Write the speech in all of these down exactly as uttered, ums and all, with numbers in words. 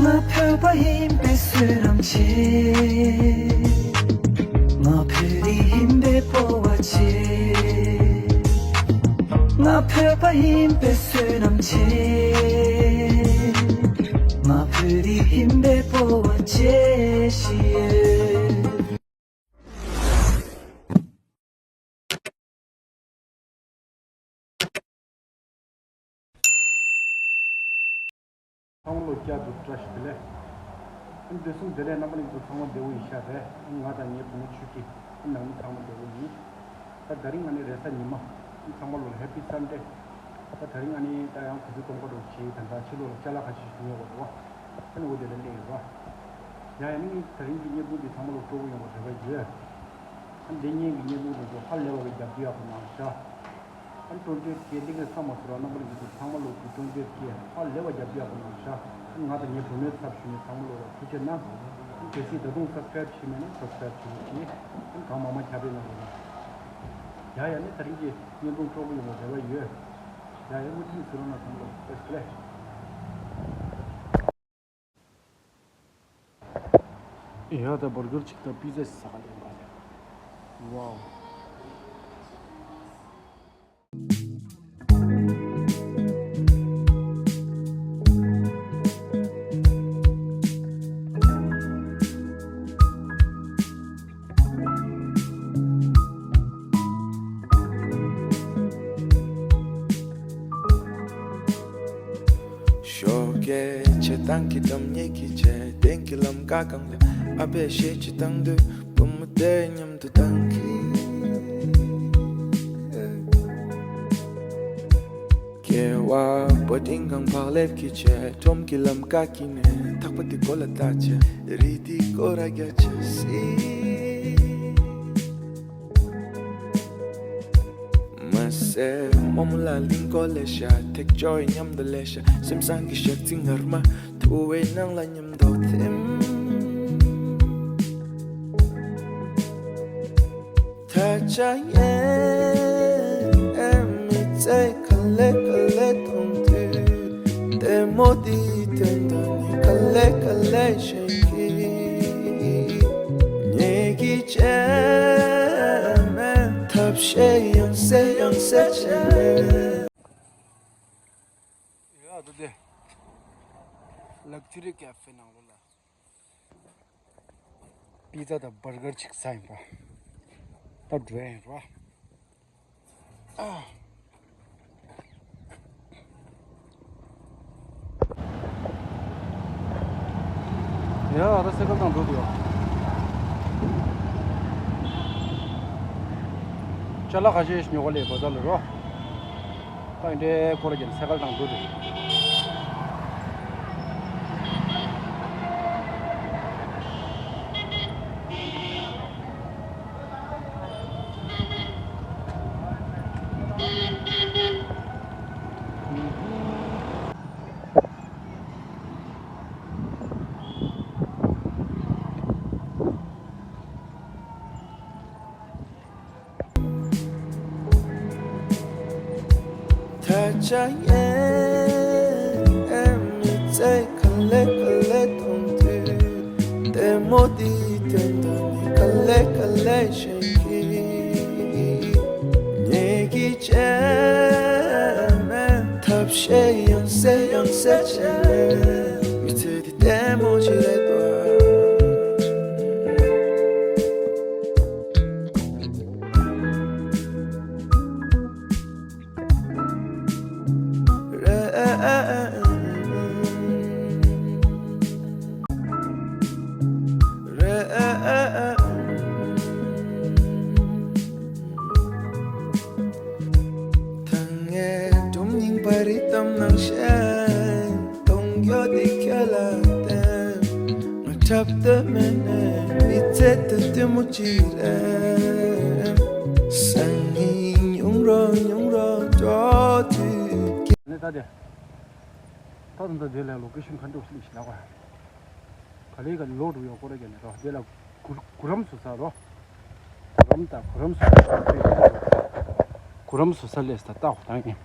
ང་བོད་པ་ཡིན་པའི་བསོད་ནམས་ཆེ། ང་བོད་རིགས་ཡིན་པའི་སྤོབས་པ་ཆེ། ང་བོད་པ་ཡིན་པའི་བསོད་ནམས་ཆེ། ང་བོད་རིགས་ཡིན་པའི་སྤོབས་པ་ཆེ་ཞིག་ཡོད། ཚང་མ་ལོ་བསྐྱར་དུ་བཀྲ་ཤིས་བདེ་ལེགས། ཨ་ནི་བདེ་སྲུང་བདེ་ལེགས། རྣམ་པ་ལྷན་རྒྱས་ཚང་མ་བདེ་པོ་ཡིན་ཤག་རེད། ཨ་ནི་ང་དང་ངའི་བུ་མོ་ཆུ་སྐྱིད། ཨ་ནི་ནང་མི་ཚང་མ་བདེ་པོ་ཡིན། ད་དེ་རིང་ཨ་ནི་རེས་གཟའ་ཉི་མ། ཨ་ནི་ཚང་མ་ལོ་ལ་Happy Sunday། ད་དེ་རིང་ཨ་ནི་ད་ཡང་ག་ཚོད་གཏོང་ག་འགྲོ་ཞེས་ད་ལྟ་ཕྱི་ལོགས་ལ་ཅ་ལག་ཁ་ཤས་ཤིག་ཉོ་དགོས་རེད་བ། ཨ་ནི་འོ་དེ་ལ་སླེབས་ཡོད་བ། ཡ་ཡ་ནི་དེ་རིང་གི་བརྙན་ཐུང་འདི་ཚང་མ་ལོ་སྤྲོ་པོ་ཡོང་བ་རེ་བ་ཡོད། ཨ་ནི་འདི་ཉིན་གྱི་བརྙན་ཐུང་འདི་ཚོ་ཧ་ལས་པ་གི་རྒྱབ་སྐྱོར་ཡག་པོ་གནང་ཤག་ཨ་ནི་སྤྲོ་འཇོ་སྐྱེས་འདི་གས་བསམ་མ་ཟུར་བ་རྣམ་པ་ལྷན་རྒྱས་ཚོ་ཚང་མ་ལོ་གི་སྤྲོ་འཇོ་སྐྱེས་ཧ་ལས་པ་རྒྱབ་སྐྱོར་ཡག་པོ་གནང་ཤག་ཨ་ནི་ང་དང་ངའི་བུ་མོའི་ཚབ་ཞུས་ནས་ཚང་མ་ལོ་ལ་ཐུགས་རྗེ་གནང་། ཨ་ནི་གལ་སྲིད་ད་དུང་Subscribe་བྱས་མེད་ན་Subscribe་བྱེད་རོགས་གྱིས། ཨ་ནི་གང་མང་མང་ཁྱབ་སྤེལ་གནང་རོགས་གནང་། ཡ་ཡ་ནི་དེ་རིང་གི་བརྙན་ཐུང་སྤྲོ་པོ་ཡོང་བ་རེ་བ་ཡོད། ཡ་ཡ་མུ་མཐུད་ཟེར་རོགས་གནང་ཚང་མ་ལོ། Let's play། ཡ་ད་བར་གར་ཅིག་དང་པི་ཛ་ཟ་ག་ལེན་པ་ལེ། ཝའོ། ཞོགས་ཀས་ཆེ་ཐང་གི་འགྲམ་ཉེ་གི་ཆེ་སྟེང་གི་ལམ་ཀ་གང་ལ་ཨ་ཕས་གཞས་ཅིག་བཏང་དུས་བུ་མོ་དེ་མཉམ་དུ་བཏང་གི། སྐྱེ་བ་པོ་ཏིང་གང་བག་ལེབ་ཀྱི་ཆེ་ཁྲོམ་གྱི་ལམ་ཀ་གི་ནས་ཐག་པ་དེ་གོ་ལ་ལྟ་ཆེ་རི་དེ་གོ་ར་རྒྱ་ཆེ་སི། མ་སེ་མོ་མོ་ལ་ལིང་གོ་ལེ་ཤ་ཐེག་ཅོའི་མཉམ་དུ་ལེ་ཤ་སེམས་བཟང་གི་ཞག་ཚི་ངར་མ་ཐུ་བའི་ནང་ལ་མཉམ་དུ་ཐིམ། ཐ་ཆ་ཡེ་ཨེ་མི་ཚེ་ག་ལེ་ག་ལེ་གཏོང་དུས་ལྟད་མོ་དེའི་དོན་དུ་ནི་ག་ལེ་ག་ལེ་ཞིག་གིས་ངེད་ཀྱི་ཆེ་མེད་ཐབས་ཤེས་ཡང་སེ་ཡང་སེ་བྱས། ཡ་ད་དེ་ལག་ཇུ་རི་ཀེ་ཧྥེ་ནང་ལོགས་ལ། པི་ཛ་དང་བར་གར་ཅིག་ཟ་ཡིན་པ། ད་འགྲོ་ཡིན་རོ། ཨ། ཡ་ཨ་ར་སེ་ཀལ་དང་འགྲོ་དུ་ཡོད། ཅ་ལག་ཁ་ཤས་ཉོ་ག་ལས་བ་ད་ལ་རོ། ད་འདྲའི་སྐོར་གྱི་སེ་ཀལ་དང་འགྲོ་དུ། ཐ་ཆ་ཡེ་ཨེ་མི་ཚེ་ག་ལེ་ག་ལེ་གཏོང་དུས་ལྟད་མོ་དེའི་དོན་དུ་ནི་ག་ལེ་ག་ལེ་ཞིག་གིས་ངེད་ཀྱི་ཆེ་མེད་ཐབས་ཤེས་ཡང་སེ་ཡང་སེ་བྱས། མི་ཚེ་འདི་ལྟད་མོ་ཅིག་རེད་པ། ད་ངས་སྒྲུང་རྙིང་པ་རི་གཏམ་ནང་བཤད། གཏོང་རྒྱུ་དེ་ཁྱོད་ལ་བསྟན། ང་འཁྲབ་སྟོན་མེད་ནས་མི་ཚེ་དེ་ལྟད་མོ་ཅིག་རེད། སང་ཉིན་ཉུང་རོ་ཉུང་རོ་འགྲོ་དུས། ད་ལྟ་དེ་ད་ད་ལྟ་དེ་ལ་ལོ་ཀེ་ཤོན་ག་འདྲ་སླེབས་ཤི་ལ་བ། ག་ལེ་ག་ལོ་འགྲོ་ཡོད་སྐོར་ར་རྒྱ་ནས་རོ། དེ་ལ་གུ་གུ་རམ་སུ་ས་རོ། གུ་རམ་ད་གུ་རམ་སུ་ས་རོ། གུ་རམ་སུ་ས་ལས་ས་ད་ཧོ་ད་ཡིན།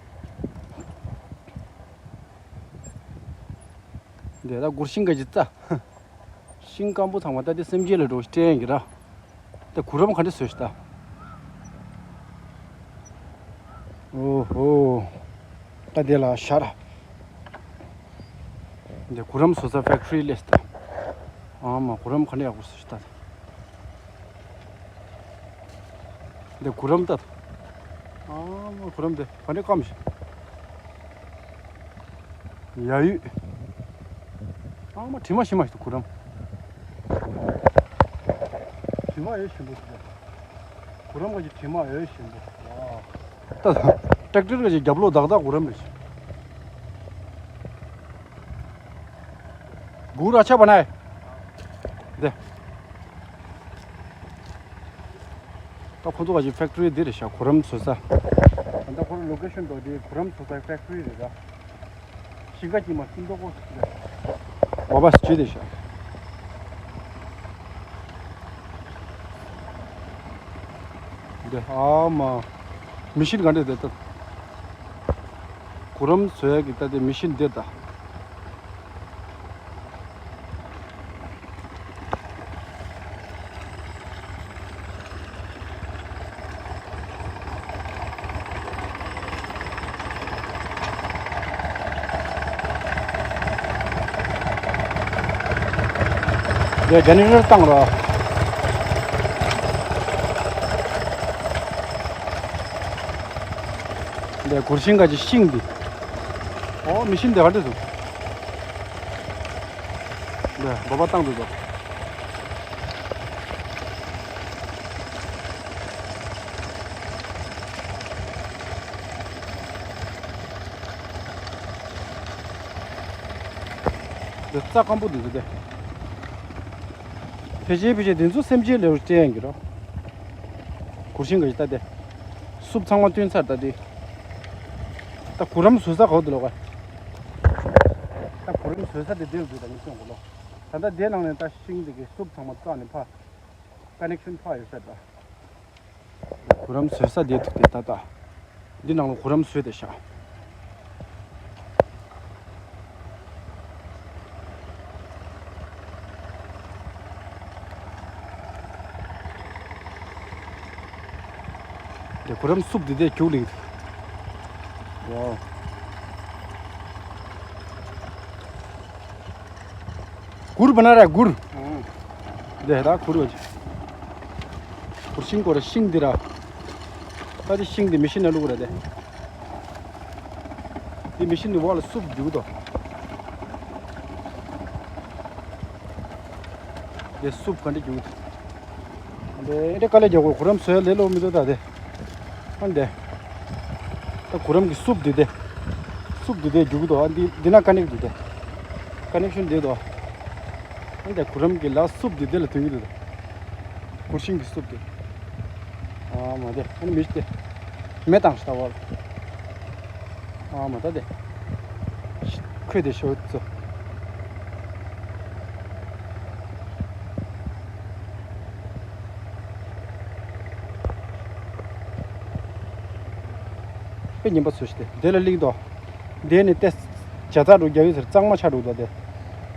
འདི་ད་གུར་ཤིང་ག་ཅི་ཙ། ཤིང་སྐམ་པོ་ཚང་མ་ད་དེ་སེམས་ཅན་ལ་འགྲོ་སྤྲད་ཡིན་གྱི་ར། ད་གུ་རམ་ག་འདྲ་བཟོས་ཤི་ད། ཨོ་ཧོ། ད་དེ་ལ་ཤར། འདི་གུ་རམ་བཟོ་ས་ཕེག་ཊི་རི་ལས་ད། ཨ་མ་གུ་རམ་ག་འདྲ་ཡག་པོ་བཟོས་ཤི་ད། འདི་གུ་རམ་ད། ཨ་མ་གུ་རམ་འདི་ག་འདྲ་སྐམ་ཤི། ཡ་ཡུས། ཨ་མ་དྲི་མ་ཞིམ་མ་ཞིག་འདུག་གུ་རམ། དྲི་མ་ཡོད་ཞིམ་པོ་ཞིག་འདུག་གུ་རམ་ག་གི་དྲི་མ་ཡོད་ཞིམ་པོ། ཝ། ད་ཊེག་ཊར་ག་གི་རྒྱབ་ལོགས་དག་དག་གུ་རམ་རེད། གུ་ར་ཆ་བ་ནའི། འདི། ད་ཁོ་ཚོ་ག་གི་ཕེག་ཊི་རི་འདི་རེད་ཤག་གུ་རམ་བཟོ་ས། ད་ལྟ་ཁོ་རང་ལོ་ཀེ་ཤོན་དོ་འདི་གུ་རམ་བཟོ་ས་ཕེག་ཊི་རི་རེད་ད། ཤིང་ཁ་གྱིས་མ་སིམ་མདོག་ཁོ་ཟེར། བ་བ་སི་ཇི་དེ་ཤ། འདི་ཨ་མ། མི་ཤིན་ག་འདྲ་དེ་ལྟ། གུ་རམ་བཟོ་ཡ་གི་ལྟ་དེ་མི་ཤིན་འདི་ལྟ། ཡ་ཇེ་ནེ་རེ་ཊར་བཏང་རོགས། འདི་གུར་ཤིང་ག་གི་ཤིང་འདི། ཨོ་མི་ཤིན་འདི་ག་འདྲ་འདུག་འདི་འབོ་བ་བཏང་འདུག་དོ། འདི་རྩྭ་སྐམ་པོ་འདུག་འདི། ཕལ་ཆེར་ཕལ་ཆེར་འདི་ཚོ་སེམས་ཅན་ལས་རུ་སྤྲད་ཡིན་གྱི་རོ། གུར་ཤིང་ག་གི་ལྟ་དེ། སུབ་ཚང་མ་བཏོན་ཚར་ད་དེ། ད་གུ་རམ་བཟོ་ས་ག་བ་འདི་ལོག་ག་ད་གུ་རམ་བཟོ་ས་དེ་འདིར་འདུག་ད་ངས་སྟོན་གོ་ལོ། ད་ལྟ་དེ་ནང་ནས་ད་ཤིང་དེ་གི་སུབ་ཚང་མ་བཙགས་ནས་ཕ། ཀ་ནེག་ཤན་ཕ་ཡོད་ས་ད། གུ་རམ་བཟོ་ས་དེ་ཐུག་དེ་ད་ད། འདི་ནང་ལ་གུ་རམ་བཟོས་ཏེ་བཞག་འདི་གུ་རམ་སུབ་འདི་དེ་རྒྱུག་ལིང་། ཝའོ། གུར་བ་ན་ར་གུར། འདི་ད་གུར་བ་ཅི། གུར་ཤིང་སྐོར་ཤིང་འདི་ར། ད་འདི་ཤིང་འདི་མི་ཤིན་ན་བླུག་ར་དེ། འདི་མི་ཤིན་ནི་བ་ལ་སུབ་རྒྱུག་དོ། འདི་སུབ་ག་འདྲ་རྒྱུག་དོ། འདི་འདྲ་དཀའ་ལས་རྒྱག་དགོས། གུ་རམ་བཟོས་ལས་ལོ་མི་འདུག་ད་དེ། ཨ་འདི། ད་གུ་རམ་གྱི་སུབ་འདི་དེ། སུབ་འདི་དེ་རྒྱུག་གི་འདུག་ཨ་འདི་འདི་ན་ཀ་ནེག་འདི་དེ། ཀ་ནེག་ཤན་འདི་འདུག་ཨ་འདི་གུ་རམ་གྱི་ལ་སུབ་འདི་དེ་ལ་ཐོན་གྱི་འདུག་གུར་ཤིང་གི་སུབ་འདི། ཨ་མ་དེ་ཨ་ནི་མི་དེ། མེ་བཏང་ཤི་ད་བར། ཨ་མ་ད་དེ། ཁོས་དེ་ཤོད་ཚོ། དཔེ་ཉིན་པ་ཚོས་ཤི་དེ་དེ་ལ་ལིག་དོ། དེ་ནི་དེ། བྱ་ཚ་རུ་རྒྱག་ཡུལ་ཟེར་གཙང་མ་ཆ་རུ་དོ་དེ།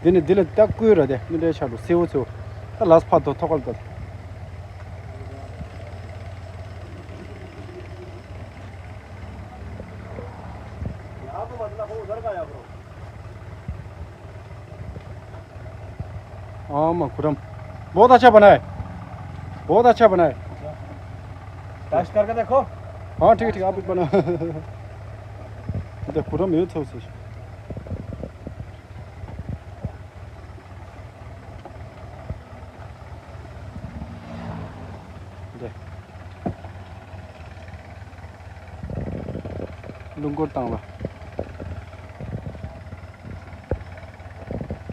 དེ་ནི་དེ་ལ་ད་བསྐུལ་ར་དེ་ནི་འདྲའི་ཆ་རུ་སེའུ་ཚོ། ད་ལས་ཕ་དོ་ཐོག་ཁལ་དོ། हाँ, माँ खुरम। बहुत अच्छा बना है। बहुत अच्छा बना है। टेस्ट करके देखो। हाँ, ठीक है, ठीक है, आप भी बना। इधर खुरम ये था उसे। རླུང་འཁོར་བཏང་བ།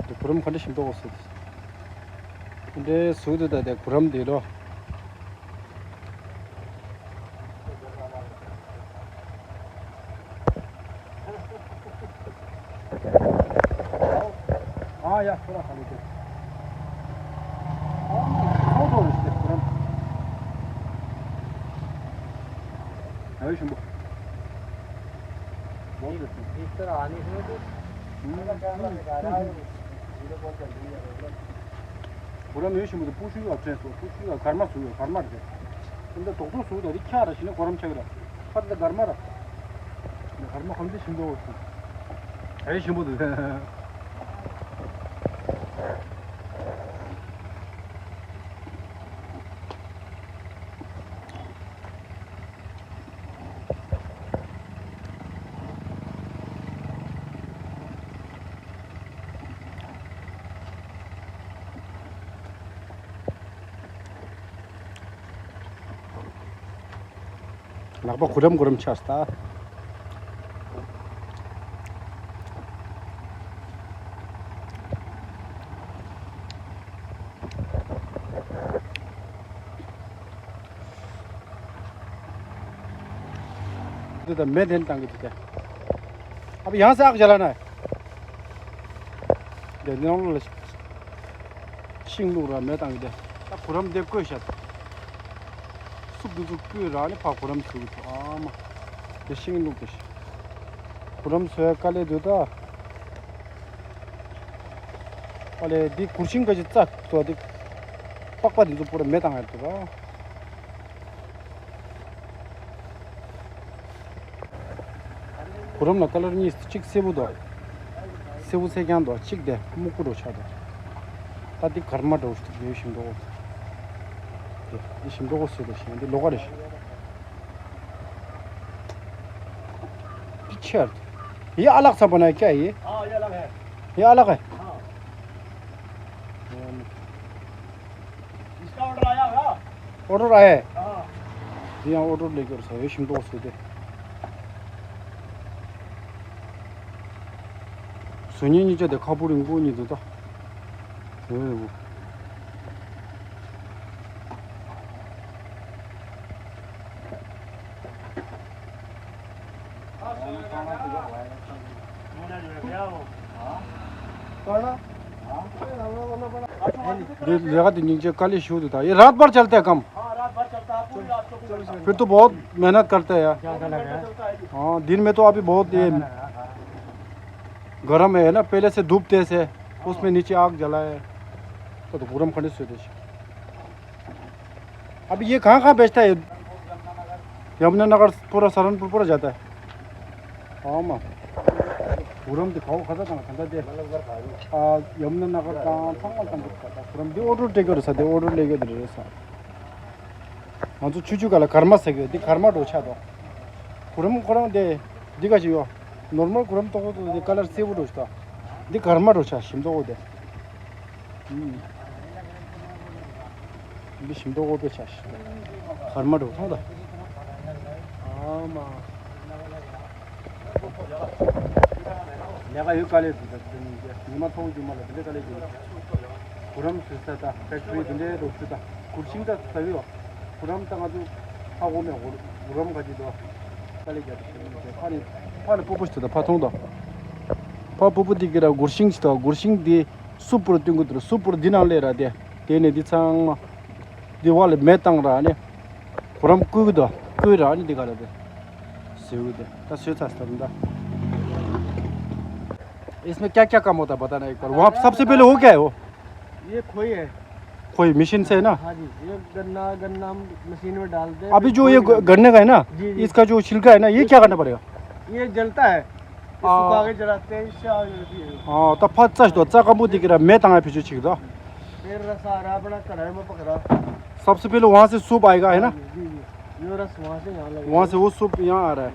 དེ་གུ་རམ་ག་འདྲ་ཞིམ་ཏོག་ཟེར། དེ་འདྲའི་ཟུག་དེ་ད་དེ་གུ་རམ་དེ་ལོ། ཨ་ཡ་ཁོ་ར་ཧ་ལས་ཏེ། ཨ་མ་ཚོགས་ཚོགས་རེ་ཞིག་ཁོ་རང་། ཨ་ཡོད་ཞིམ་པོ། ལོང་རེ་ཞིམ། इस तरह आने से तो हम्म। གོ་ར་མེད་ཞིམ་པོ་དེ་པུ་ཤུ་ཡོད་ཕྲན་སོ་པུ་ཤུ་ཡོད་གར་མ་སུ་ཡོད་གར་མ་རེད། དེ་འདྲ་རྡོག་རྡོག་སུ་དང་རི་ཁྱག་ར་ཞིག་ནི་གོ་རམ་ཆག་ར་ཕ་དེ་གར་མ་ར། གར་མ་གང་དེ་ཞིམ་པོ་སུ་ཨེ་ཞིམ་པོ་དེ། ལག་པ་གུ་རམ་གུ་རམ་ཆགས་སོང་ད། འདི་ད་མེ་དེ་བཏང་གི་འདུག་སྟེ། ཨ་ཕ་ཡང་ས་ཨག་ཇ་ལ་ན། འདི་ནང་ལོགས་ལ་ཤིང་བླུགས་ར་མེ་བཏང་གི་འདི། ད་གུ་རམ་འདི་བསྐོལ་བཞག་སུབ་འདི་ཚོ་བསྐོལ་ར་ནི་ཕ་གུ་རམ་ཚུགས་གི་འདུག་ཨ་མ། འདི་ཤིང་བླུགས་འདི་ཤིང་། གུ་རམ་བཟོ་ཡ་དཀའ་ལས་འདུག་ད། ཨ་ལས་འདི་གུར་ཤིང་ག་ཅི་རྩ་ཐོག་འདི། པགས་པ་འདི་ཚོ་པུ་ར་མེ་བཏང་ཡ་འདུག་ར། གུ་རམ་ལ་ཀ་ལར་གཉིས་གཅིག་སེར་པོ་འདུག་སེར་པོ་སེར་རྐྱང་འདུག་གཅིག་དེ་སྨུག་པོ་འདྲ་ཆགས་འདུག་ད་འདི་གར་མ་འདྲ་བོ་ཞིག་འདུག་ཞིམ་འདྲ་བོ། འདི་ཞིམ་འདྲ་བོ་བཟོས་འདུག་ཞིང་འདི་ལོགས་ཀ་རེད། འདི་ཆེར། ये अलग सा बनाया क्या है ये? हाँ, ये अलग है। ये अलग है? हाँ। इसका ऑर्डर आया होगा? ऑर्डर आया है? हाँ। ये यहाँ ऑर्डर लेकर सा, ये शिमटो से दे। सुनिए नीचे देखा पूरी इनको नहीं देता। ལས་ཀ་དེ་སྙིང་རྗེ་དཀའ་ལས་ཞུ་འདུག་ད་ཡེ་रात भर चलता है काम। फिर तो बहुत मेहनत करता है यार। हाँ, दिन में तो अभी बहुत ये गर्म है ना, पहले से धूप तेज है, उसमें नीचे आग जलाए, तो, तो गरम करने से देश। अब ये कहाँ कहाँ बेचता है? यमुनानगर पूरा, सहारनपुर पूरा जाता है। हाँ माँ। पूरम दिखाओ खाता था, खाता दे। आ, यमुनानगर का, संगल तंग खाता। पूरम दे order take कर सा, दे order लेके दे रहे सा। ང་ཚོ་ཆུ་ཆུ་ག་ལ་གར་མ་ཟེར་གི་འདི་གར་མ་འགྲོ་ཆགས་དོ། གུ་རམ་ཁོ་རང་དེ་འདི་ག་ཅིག་ཡོད། ནོར་མལ་གུ་རམ་ཏོག་ཏོག་དེ་ཀ་ལར་སེར་པོ་འགྲོ་ཆགས་དོ། འདི་གར་མ་འགྲོ་ཆགས་ཞིམ་ཏོག་དེ། ཨུམ། འདི་ཞིམ་ཏོག་དཔེ་ཆགས་ཤིག་གར་མ་འགྲོ་ཐོང་ད། ཨ་མ། ལས་ཀ་ཡོད་དཀའ་ལས་འདུག་ད་ཉི་མ་ཐོག་རྒྱུ་མ་ལ་འདི་འདྲ་དཀའ་ལས་འདུག་གུ་རམ་བཟོས་ས་དང་ཕེག་ཊི་རི་འདི་འདྲའི་རོགས་ཞུ་དང་གུར་ཤིང་དང་ཟ་གི་ཡོད། གུ་རམ་དང་ང་ཚོ་ཧ་གོ་མེད་གུ་གུ་རམ་ག་ཅི་འདུག་དཀའ་ལས་རྒྱབ་ཏུ་ཕ་ནི་ཕ་ལ་སྤུ་སྤུ་ཞིག་དང་ཕ་ཐོང་དང་། ཕ་སྤུ་སྤུ་འདི་གི་ར་གུར་ཤིང་ཞིག་དང་གུར་ཤིང་འདི་སུབ་པུར་བཏོན་གི་འདུག་སུབ་པུར་འདི་ནང་ལས་ར་དེ་དེ་ནས་འདི་ཚང་མ་འདི་བ་ལ་མེ་བཏང་ར་ནི་གུ་རམ་བསྐོལ་གི་འདུག་བསྐོལ་ར་ནི་འདི་ག་ལ་དེ་ཟེར་གི་དེ་ད་བཟོས་ཚར་ས་ད། इसमें क्या क्या काम होता है बताना एक बार। वहाँ सबसे पहले वो क्या है वो? ये खोई है। खोई मशीन से है ना? हाँ जी, ये गन्ना, गन्ना हम मशीन में डालते हैं, अभी फिर जो ये खोई ग-, निकालते हैं। गन्ने का है ना, जी, जी। इसका जो छिलका है ना, ये क्या करना पड़ेगा? ये जलता है, इसको हाँ। सुखा के जलाते हैं, इससे आग लगती है। हाँ, तो फट सच तो, चा का मुंह दिख रहा, मैं तंगा पीछे छिक दो। फिर रस आ रहा अपना कढ़ाई में पक रहा। सबसे पहले वहाँ से सूप आएगा, है ना? हाँ जी, जी, जी। ये रस वहाँ से यहाँ लगेगा। वहाँ से वो सूप यहाँ आ रहा है।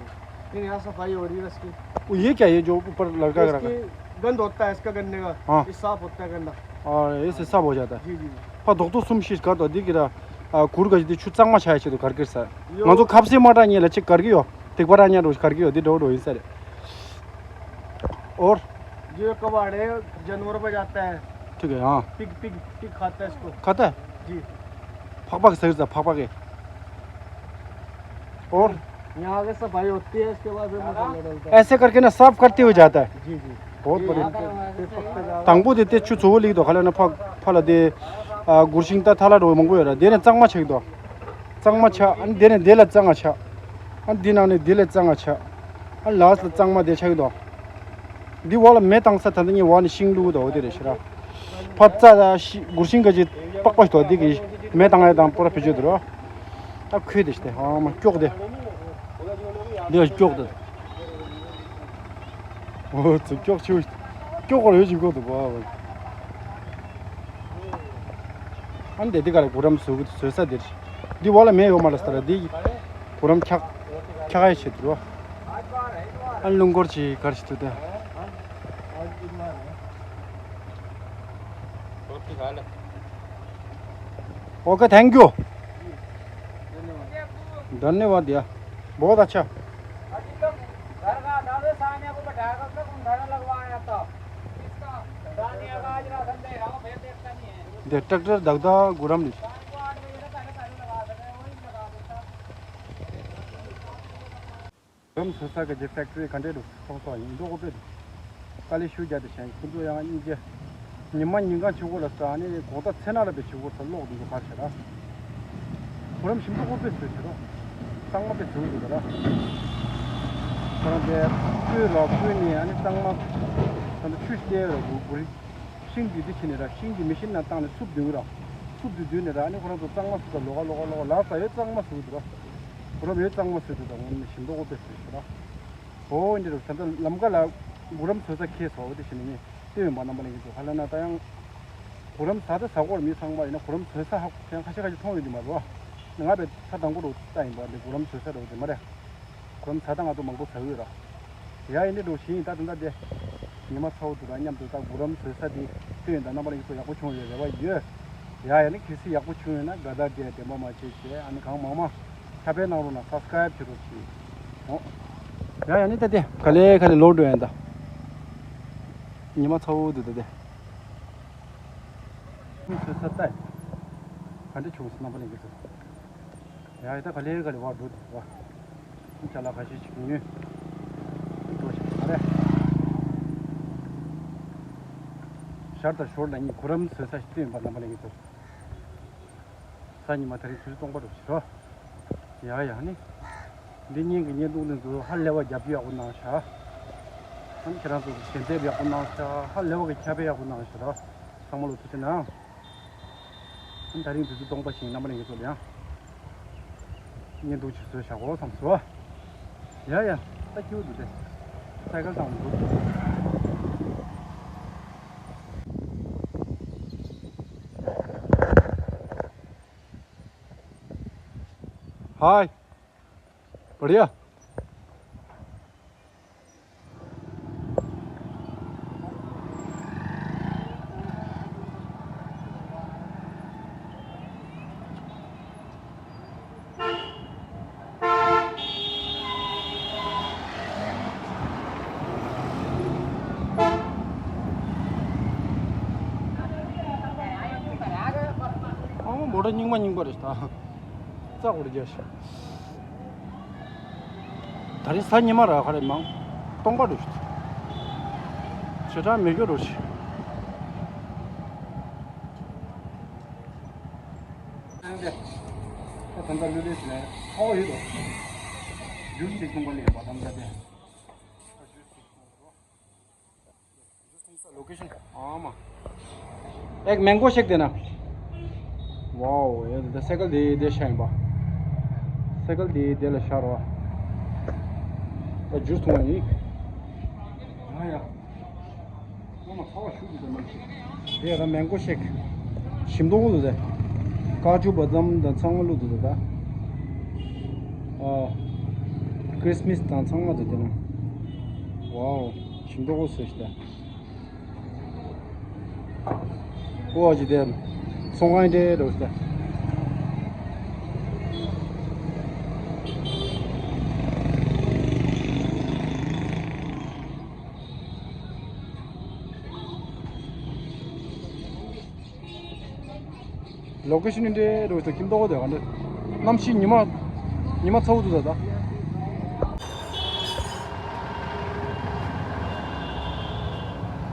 फिर यहाँ सफाई हो रही है रस की। वो ये क्या है जो ऊपर लटका के रखा है? इसकी गंध होता है इसका गन्ने का। हाँ। ये साफ होता है गंदा। और इससे साफ हो जाता है। जी, जी, जी। पर दोस्तों, सुम शीश कर दो, दिख रहा, आ, कुर गज दी छु चंगमा छाया छे तो घर के साथ। यो। मैं तो खप से माटा नहीं लचे कर गयो, तिक बड़ा नहीं रोज कर गयो, दी डो डो ही सर। और ये कबाड़ है, जानवर पे जाता है। ठीक है, हाँ। पिग, पिग, पिग खाता है इसको। खाता है? जी। फक फक सही था, फक फक है। और यहाँ आगे सफाई होती है, इसके बाद फिर मसाला डलता है। ऐसे करके ना साफ करते हुए जाता है। जी, जी। बहुत ये बढ़िया। यहाँ पे फिर पकते जाओ। དང་པོ་དེ་དེ་ཆུ་ཚོ་བོ་ལིག་དོ་ཁ་ལ་ན་ཕག་ཕ་ལ་དེ་ཨ་གུར་ཤིང་ད་ཐ་ལ་རོ་མང་པོ་ཡོད་ར་དེ་ནས་གཙང་མ་ཆགས་དོ། གཙང་མ་ཆགས་ཨ་ནི་དེ་ནས་དེ་ལ་གཙང་ང་ཆགས། ཨ་ནི་དེ་ནང་ནས་དེ་ལ་གཙང་ང་ཆགས། ཨ་ནི་ལགས་ལ་གཙང་མ་དེ་ཆགས་དོ། འདི་བ་ལ་མེ་བཏང་ས་ད་ལྟ་ངས་བ་ནས་ཤིང་བླུགས་དོ་དེ་རེད་ཤི་ར། ཕ་ཙ་ཤི་གུར་ཤིང་ག་ཅི་པགས་པ་ཞིག་དོ་འདི་གི་མེ་བཏང་ཡ་དང་པོ་ར་བེད་སྤྱོད་དུ་རོ། ད་ཁོས་དེ་ཤི་དེ་ཨ་མ་སྐྱོག་དེ། འདི་ལ་སྐྱོག་དེ། འོ་ཚུ་སྐྱོག་ཆུ་སྐྱོག་གོར་ཡོད་ཅིག་སྐྱོག་དུ་བ། ཨ་ནི་དེ་འདི་ག་རེ་གུ་རམ་བཟོ་གི་བཟོ་ས་དེ་རེད། འདི་བ་ལ་མེ་ཡོད་མ་རེད་ས་ར་འདི་གུ་རམ་འཁྱག་འཁྱག་ཡ་ཆེད་དུ་རོ། ཨ་ནི་རླུང་འཁོར་ཅིག་ག་རེ་ཞིག་དུ་དེ། ओके, थैंक यू। धन्यवाद या। बहुत अच्छा। दे ट्रैक्टर दगदा गुरम ली। རམ་བཟོ་ས་གི་ཕེག་ཊི་རི་ག་འདྲས་འདུག་ཚོགས་གཙོ་ཡིན་མདོག་དཔེ་འདུག་དཀའ་ལས་ཞུ་རྒྱ་དེ་བཞིན་ཁོ་ཚོ་ཡང་གཉིས་ཀྱི་ཉི་མ་ཉིན་གང་ཆུ་གོ་ལ་ས་ནི་གོ་ད་ཚེ་ན་ལ་པའི་ཆུ་གོ་ས་ལོག་འདུག་ག་ཞེ་ད། ཁོ་རམ་ཞིམ་མདོག་དཔེ་བཟོས་ཞེ་ད། གཙང་མ་དཔེ་བཟོས་འདུག་ག་ད། ཁོ་རང་དེ་བསྐོལ་ར་བསྐོལ་ནས་ཨ་ནི་གཙང་མ་ད་ལྟ་ཆུ་བལྟས་ར་འགུ་འགུ་རི། ཤིང་འདི་འདི་བྱས་ནས་ར་ཤིང་འདི་མེ་ཤིན་ནང་བཏང་ནས་སུབ་འདུག་ར། སུབ་འདུག་འདུག་ནས་ར་ཨ་ནི་ཁོ་རང་ཚོ་གཙང་མ་སུབ་ད་ལོག་ག་ལོག་ག་ལོག་ག་ལ་ས་ཡོད་གཙང་མ་སུབ་འདུག་ར། ཁོ་རང་ཡོད་གཙང་མ་སུབ་འདུག་ད་ངོ་མ་ཞིམ་མདོག་དཔེ་བཟོས་ཞེ་ད། ཨོ་འདི་རུ་ད་ལྟ་ལམ་ཀ་ལ་གུ་རམ་བཟོ་ས་ཁེལ་སོང་བ་དེ་བཞིན་ནི་ལྟོས་ཡོང་པ་རྣམ་པ་ལྷན་རྒྱས་ཚོ་ཧ་ལ་ན་ད་ཡང་གུ་རམ་ཟ་ད་ཟ་གོ་ར་མི་ཚང་མ་ཡིན་ན་གུ་རམ་བཟོ་ས་ཧ་ཡང་ཁ་ཤས་ཁ་ཤས་མཐོང་ཡོད་དེ་མ་རེད་བ། ང་བས་ས་དང་པོ་རུ་ལྟ་ཡིན་པ་འདི་གུ་རམ་བཟོ་ས་རུ་དེ་མ་རེད། གུ་རམ་ཟ་ད་ང་ཚོ་མང་པོ་ཟ་གི་ཡོད་ར། ཡ་ཡིན་ནི་འགྲོ་བཞིན་ད་དུང་ད་དེ། ཉི་མ་ཚ་བོ་དུ་དང་མཉམ་དུ་ད་གུ་རམ་བཟོ་ས་དེ་ལྟོས་ཡིན་ད་རྣམ་པ་ལྷན་རྒྱས་ཚོ་ཡག་པོ་བྱུང་ཡོད་རེ་བ་ཡོད། ཡ་ཡ་ནི་གལ་སྲིད་ཡག་པོ་བྱུང་ཡོད་ན་དགའ་དག་དེ་བདེན་པ་མ་བྱེད་བྱས་ཨ་ནི་གང་མང་མང་། ཁྱབ་སྤེལ་གནང་རོགས་གནང་སབ་སི་ཀ་རེབ་བྱེད་རོགས་གྱིས། འོ། ཡ་ཡ་ནི་ད་དེ་ག་ལེ་ག་ལེ་ལོག་འགྲོ་ཡིན་ད། ཉི་མ་ཚ་བོ་འདུག་ད་དེ། མི་ཚོས་ས་ལྟ་ཡི། ག་འདྲ་བྱུང་སོང་རྣམ་པ་ལྷན་རྒྱས་ཚོ། ཡ་ཡ་ད་ག་ལེ་ག་ལེ་བར་འགྲོ་འདུག་བ། ཅ་ལག་ཁ་ཤས་ཤིག་ཉོས། འགྲོ་ཞིག་ག་རེ། ཤར་དང་ཞོར་ལ་གཉིས་གུ་རམ་བཟོས་ས་ཞིག་བཏོན་པ་རྣམ་པ་ལྷན་རྒྱས་ཚོ། གཟའ་ཉི་མ་དེ་རིང་དུས་ཚོད་སྟོང་པ་རུ་ཕྱིན་རོགས། ཡ་ཡ་ནི། འདི་གཉིས་ཀྱི་བརྙན་ཐུང་འདི་ཚོ་ཧ་ལས་པ་རྒྱབ་སྐྱོར་ཡག་པོ་གནང་ཤག་ཨ་ནི་ཁྱེད་རང་ཚོ་གི་ཞལ་འདེབས་ཡག་པོ་གནང་ཤག་ཧ་ལས་པ་གི་ཁྱབ་སྤེལ་ཡག་པོ་གནང་ཤག་རོགས། ཚང་མ་ལ་ཐུགས་རྗེ་གནང་། ཨ་ནི་དེ་རིང་དུས་ཚོད་སྟོང་པ་ཕྱིན་རྣམ་པ་ལྷན་རྒྱས་ཚོ་ལ་ཡང་། བརྙན་ཐུང་ཅིག་བཟོས་བཞག་གོ་བསམ་སོང་། ཡ་ཡ། ད་ཁྱེའུ་འདུག་སྟེ། སའི་ཀལ་བཏང་འདུག་ཧའི། བ་རི་ཡ། ཨ་མོ་མོ་ཊ་རྙིང་པ་རྙིང་པ་རེད་ད། རྩ་འཁོར་རྒྱག་ཤག་ད་རིང་གཟའ་ཉི་མ་ར་ག་རེ་མང་། སྟོང་པ་འགྲོ་ཤི། ཞེ་དྲག་མེད་རྒྱུ་འགྲོ་ཤི། ད་ད་ལུས་ལས་ཟིན་ཚ་བ་ཡོད་དོ། རྒྱུ་ཞིག་སྟོང་པ་ལས་པ་ད་ད་དེ། Location. ཨ་མ། एक मैंगो शेक देना। वाओ, ये तो साइकिल दे दे शाइन बा। साइकिल दे दे ला शारवा। तो जूस तो नहीं। हाँ यार। मामा खावा शुरू कर मत। ये रहा मैंगो शेक। ཞིམ་མདོག་འདུག་ད། ཀ་ཅུ་བ་དམ་དང་ཚང་མ་བླུགས་འདུག་ད། ཨ། ཁྲིས་མིས་དང་ཚང་མ་འདུག་དེ་ན། ཝའོ། ཞིམ་མདོག་སུ་ཞིག་ད། ཨོ་ཅི་དེ། ཚོང་ཁང་འདྲ་འདྲ་ཞིག་ད། ལོ་ཀེ་ཤན་འདྲ་རོ་ཞིག་ཁྱིམ་ཐོག་དེ་ག་འདྲ། གནམ་གཤིས་ཉི་མ། ཉི་མ་ཚ་བོ་འདུག་ད་ད།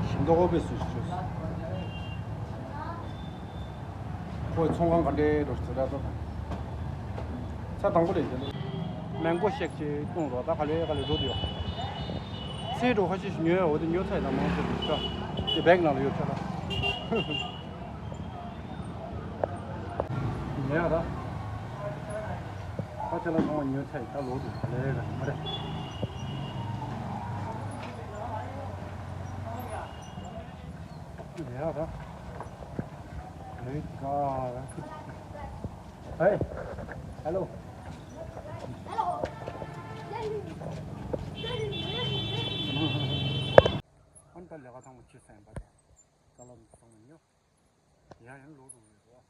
ཞིམ་མདོག་དཔེ་སུ་ཞིག་ཁོའི་ཚོང་ཁང་ག་འདྲ་རོ་ཞིག་ད་ད། ས་དང་པོ་ལས་འདི་ནི། མེང་གོ་ཤེག་ཅིག་བཏུང་རོགས་ད་ག་ལེ་ག་ལེ་འགྲོ་དུ་ཡོད། སེ་འགྲོ་ཁ་ཤས་ཤིག་ཉོས་འོ་དེ་ཉོ་ཚད་དང་མང་ཆེ་རུ་ཤ། དེ་བེག་ནང་ལ་ཡོད་ཤ་ལ། ཉལ་ཡག་ར། ད་ཅ་ལག་ཚང་མ་ཉོས་ཚར་ཡིན། ད་ལོག་འདུག་ལས་ཀ་མ་རེད། ཉལ་ཡག་ར། ལས་ཀ་ར། ཧེ། ཧེ་ལོ། ཨ་ནི་ད་ལས་ཀ་ཚང་མ་བྱས་ཚར་ཡིན་པ་དང་། ཅ་ལག་ཚང་མ་ཉོས། ཡང་ཡང་ལོག་འགྲོ་གི་རེད།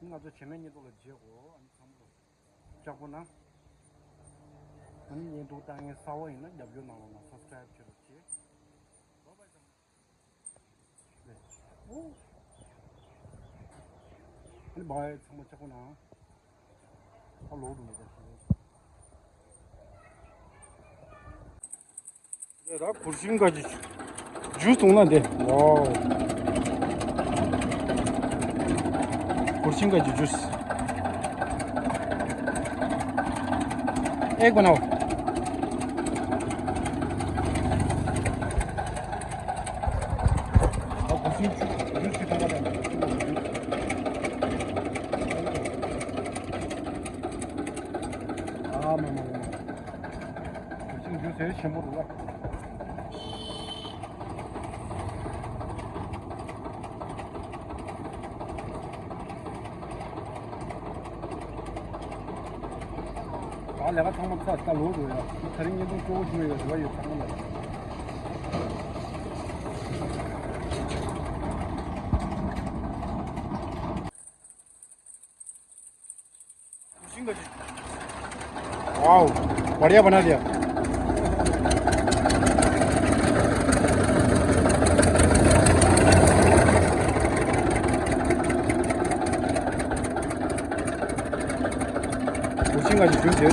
ང་ཚོ་བྱེ་མའི་བརྙན་ཐུང་ལ་མཇལ་གོ་ཨ་ནི་ཚང་མ་ལོ་ལྕགས་པོ་ན། ཨ་ནི་བརྙན་ཐུང་ལྟ་མཁན་གསར་པ་ཡིན་ན་རྒྱབ་སྐྱོར་གནང་རོགས་གནང་། སབ་སི་ཀ་རེབ་བྱེད་རོགས་གྱིས། ཨ་ནི་བའི་ཚང་མ་ལྕགས་པོ་ན། ད་ལོག་འགྲོ་མེད་ད། ར་གུར་ཤིང་ག་གི་ཇུས་འཐུང་ན་འདི། ཝའོ། གུར་ཤིང་ག་གི་ཇུས། ཨེ་གོ་ནའོ། ཨ་གུར་ཤིང་ཇུས་ཅིག་འཐུང་ག་དང་། ཨ་མ་མ་མ། ཅིག་འཇུ་ཟེར་ཆེན་པོ་འདུག་ལ། ད་ལས་ཀ་ཚང་མ་ཚར། ད་ལོག་འགྲོ་ཡ། ད་རིང་བརྙན་ཐུང་སྤྲོ་པོ་བྱུང་ཡོད། རེ་བ་ཡོད་ཚང་མ་ལ། वाओ, बढ़िया बना दिया। कुर्सी का जो है।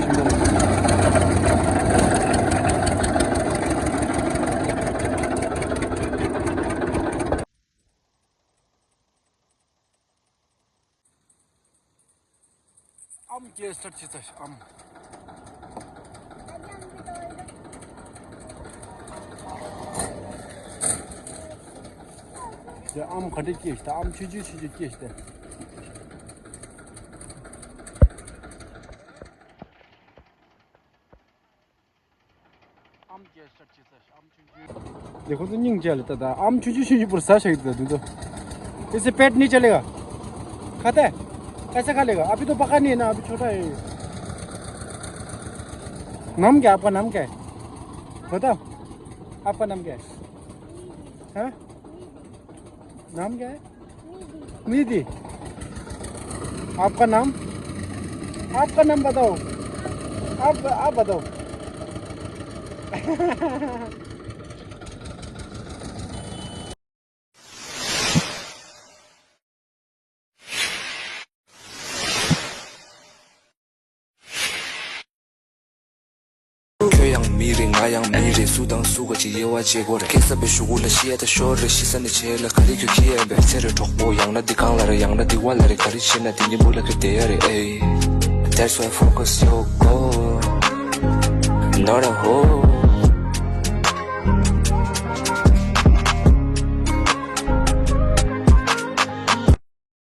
ཨམ་སྐད་སྟར་ཅི་ཙ་ཨམ། དེ་ཨམ་ག་འདྲ་སྐད་ཤི་ད། ཨམ་ཆུ་ཆུ་ཆུ་ཆུ་སྐད་ཤི་ད། देखो तो नहीं चल रहा था। आम छुई छुई छुई पर सा सकता था तू तो। इसे पेट नहीं चलेगा। खाता है? कैसे खा लेगा? अभी तो पका नहीं है ना, अभी छोटा है। नाम क्या आपका, नाम क्या है? बताओ, आपका नाम क्या है? हाँ? नाम क्या है? निधि। आपका नाम? आपका नाम बताओ। आप, आप बताओ। ཁྱོད་ཡང་མི་རེད། ང་ཡང་མི་རེད། སུ་དང་སུ་ག་ཅིག་དབྱེ་བ་འབྱེད་དགོས་རེད། ཁེ་ས་པའི་གཞུག་གུ་ལ་ཤི་ཡ་ད་ཤོར་རེད། ཤི་ས་ནས་བྱས་ལ་ག་རེ་ཁྱོད་ཁྱི་ཡན་པས་ཚེ་རེ་གྲོགས་པོ། ཡང་ན་འདི་གང་ལ་རེད། ཡང་ན་འདི་བ་ལ་རེད། ག་རེ་བྱེད་ན་འདི་གཉིས་པོ་ལ་ཁྱོད་བསྡད་ཡ་རེད། ཨེ། That's why focus your goal, not a hole.